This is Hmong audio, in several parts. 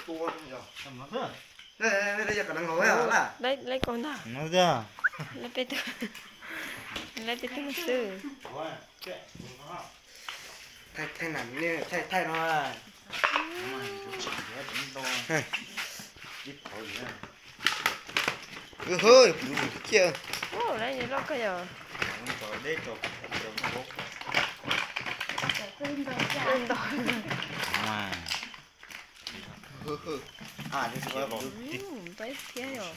Tua yog. Ej, ej, ej, yog kav neeg hauv la. Lawv, lawv kaug ntag. Lawv peb tug, lawv peb tug xwb. Thaij, thaij nam, thaij, thaij no. Cia. Lawv loj kawg yog. Ntau thiab yog.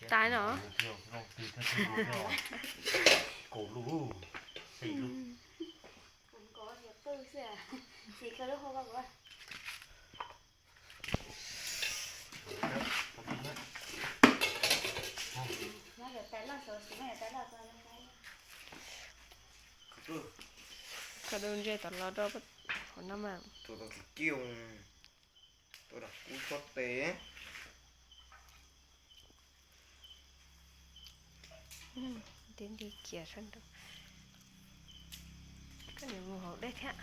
Tas no. Koj dub ntses tom los rau hauv no mas. Tus tau tsis kiu, tus dam kub txhob tes. Nti nti kiag sab nraud. Koj niam mus hauv dej thiab.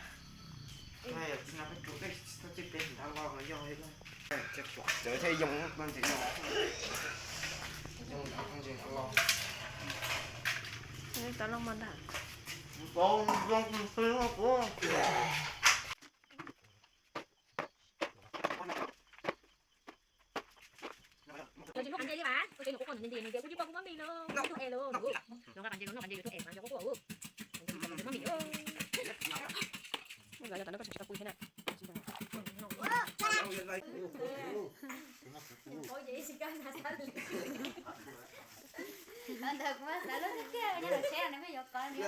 Tsis no peb tsuas dej txhob txij peb nrad los no yog li. Cov thiaj yoo no ntses no. Yoo nrad ntses no los. Tau loj mas ntag. Tau zoo xwb kuv. Los tsis hlub qhov ntses li mas, ua tsev nws kuj qhov nws nti nws tias kuj tsis pom kuv mab mis los, kuj es los, nws nqa qhov ntses los noj qhov ntses yuav tuaj es mas yog kuj quaj. Los yog tas no koj tseem tsis tau pw thiab na. Ntawd kuv muab xav lub tiag tiag nyob hauv tsheb nws muaj yuav kov nws.